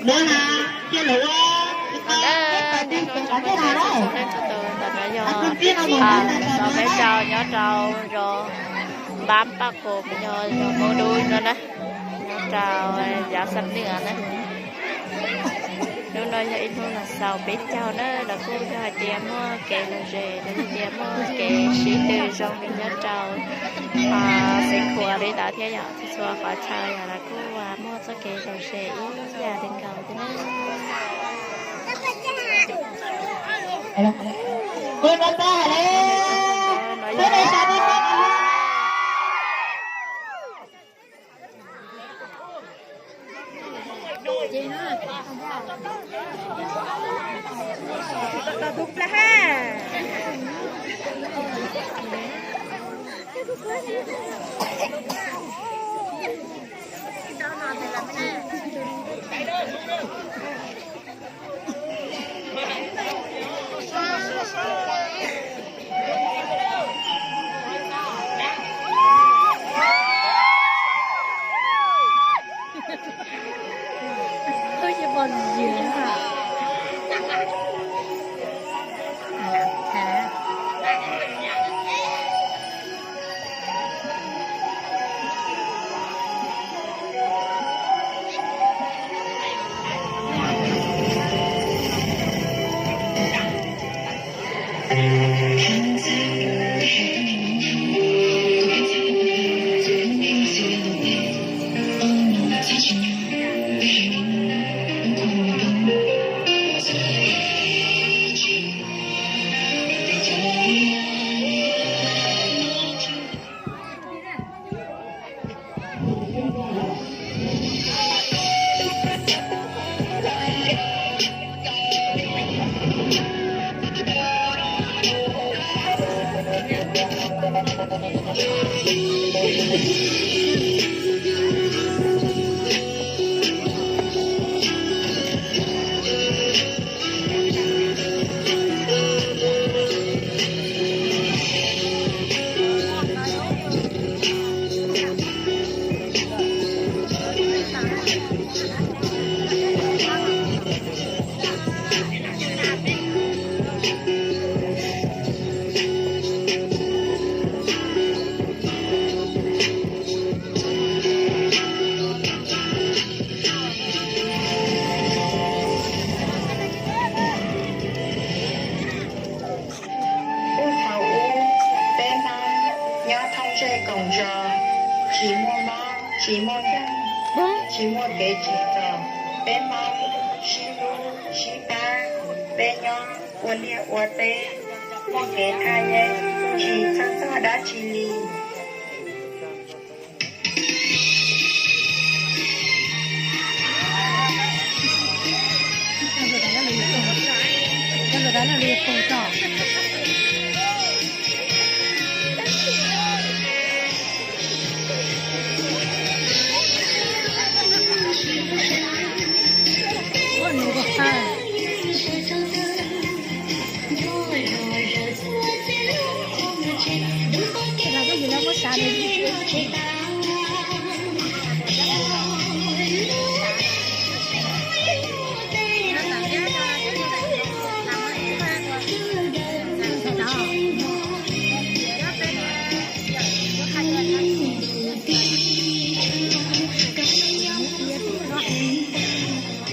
Ntawd, nej txhua txhua leej txhua tus, ntawm no yog xaus peb caug nyob rau zos Npab Paj Qus, yog zos Hmoob Dub no na, nyob rau yav Xam Lwj na. Hnub no yog ib hnub los xaus peb caug na, los kuj yog hais tias muaj kev lom zem los yog tias muaj kev sib tw zoo li nyob rau Xeev Khuam li ntawd thiab yom, txhua txhua qhov chaw yom los kuj muaj txoj kev lom zem ib yam li nkaus thiab na. Puag thaum ub, peb Hmoob nyob thoob ntsej koom zos, tsis muaj mob, tsis muaj nkeeg, tsis muaj kev tsim txom. Peb Hmoob sib hlub sib pab, peb nyob ua liaj ua teb, muaj kev thaj yeeb, tsis txhawj txog dab tsi li.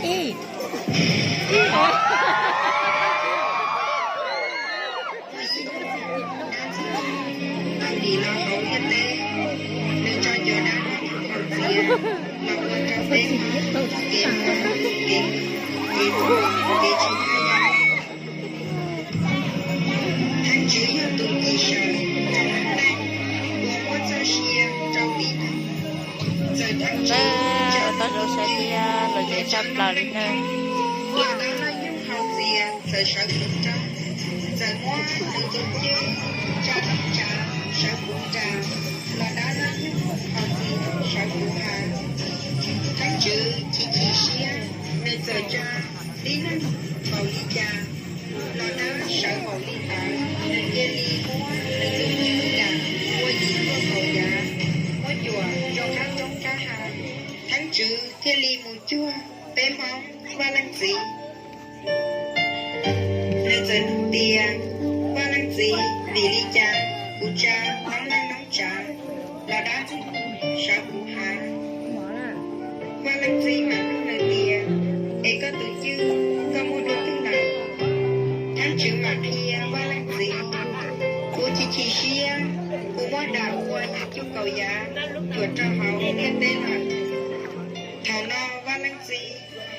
Ib, Ntxawm Txhiaj Plas dim los hauv ntiaj teb, nws tso cov dab haus txias los ua rau peb Hmoob kev npau, kev, kev tuag, kev tsis haj yam. Theej Tswv yog tus kws sawv rau lub neej, uas muab txoj sia rau tib neeg. Ntxawm Theej Tswv tau zoo saib thiab lom zem tshaj plaws li na. Los dab Laj Yoog haus txias, Ntxawm sawv puv nra. Ntxawm muab nws tus cwj tso thoob tsav, sawv puv nra. Los dab Laj Yoog haus txias, sawv puv hav. Theej Tswv chim chim siab, nws txawm tsa tib neeg npaum li cas, los dab sawv npaum li ntawd, nws cia li muab nws tus cwj yam ua yim luaj kaum yav, muab cuam rau qab roob qab hav. Theej Tswv thiaj li mus cuag Peb Hmoob, Vaj Leej Txiv. Nws txawm nug tias, Vaj Leej Txiv, vim li cas kuv tsa noob neej noob tsav los dab sawv kuv hav? Vaj Leej Txiv mam nug nws tias, Es koj tus cwj, koj muaj dua twg lawm? Theeb Tswv mam qhia Vaj Leej Txiv, Kuv chim chim siab, kuv muab dam ua yim cuj kaum yav tuam rau hauv ntiaj teb lawm. Thaum no Vaj Leej Txiv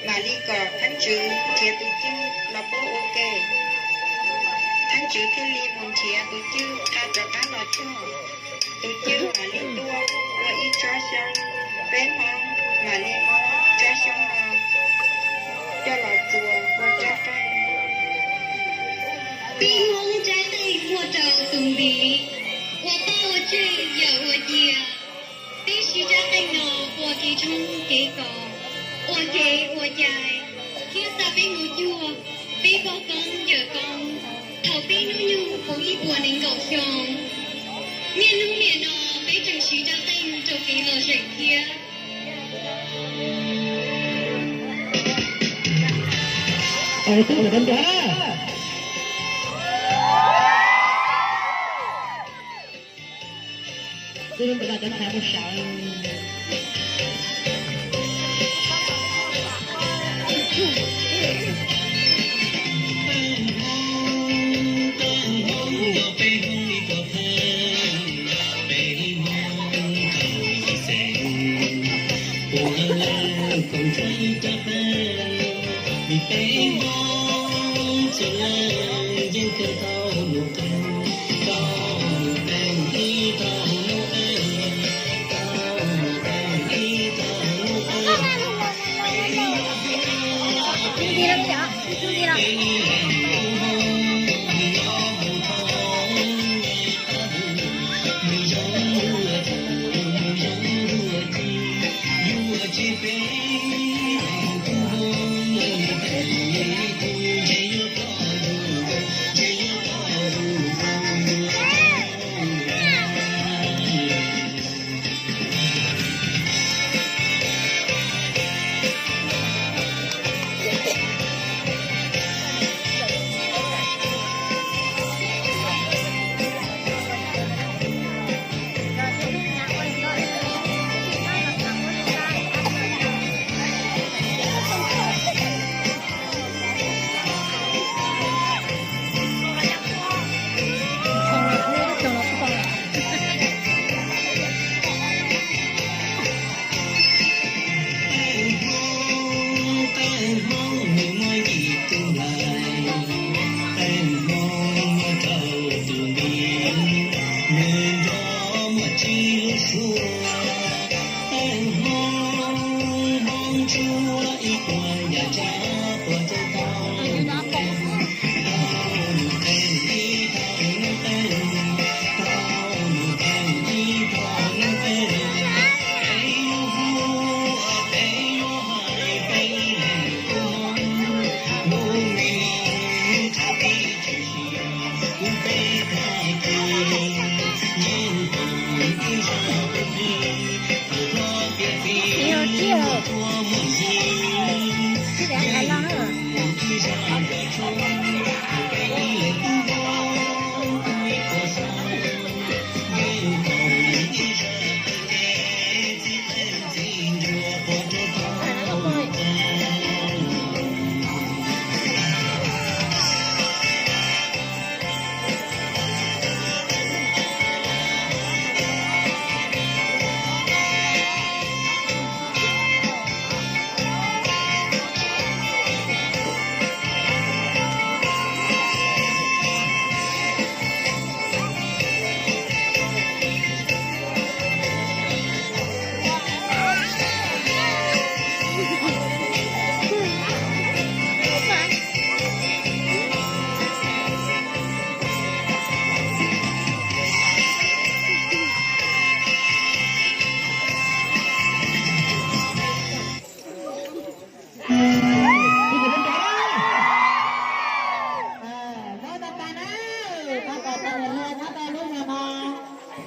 mam li kom Theeb Tswv nrhiav tus cwj los puab ua ke. Theeb Tswv thiaj li mus nrhiav tus cwj qha rov qab los cog. Tus cwj mam li tuaj ua ib tsob xyoob. Peb Hmoob mam li muab tsob xyoob no coj los txuas ua tsob qeej. Peb Hmoob tsob qeej muaj rau tus ntiv, ua paj ua tseg yawm ua cia. Peb siv tsob qeej no ua kev tshoob kev kos, ua kev ua cai, thiab xa peb mus cuag peb pog koob yawm koob thaum peb hnub nyoog puv ib puas nees nkaum xyoo. Niaj hnub nim no peb tseem siv tsob qeej rau kev lom zem thiab.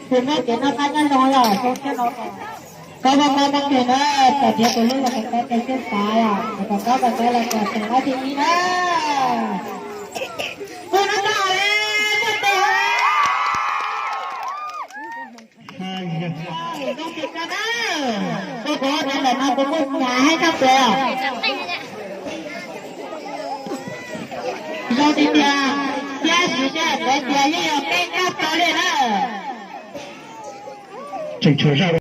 Tus muaj kev noj qab nyob zoo los zoo siab no kom Koj pab koj pab keg na, kom thiab tus lub los kom koj tes xyoob tav, kom koj kom koj los kom xeem dab tsi ib na. Kuv no tau le, muaj tes. Zoo tis koj na. Koj kuv ob ntawm no kuv muaj nyab hais koj tes. Zoo tiag tiag, thiab sis tias kuv tias yeej yog peb nkauj tau li na. Tseem tshuav zaj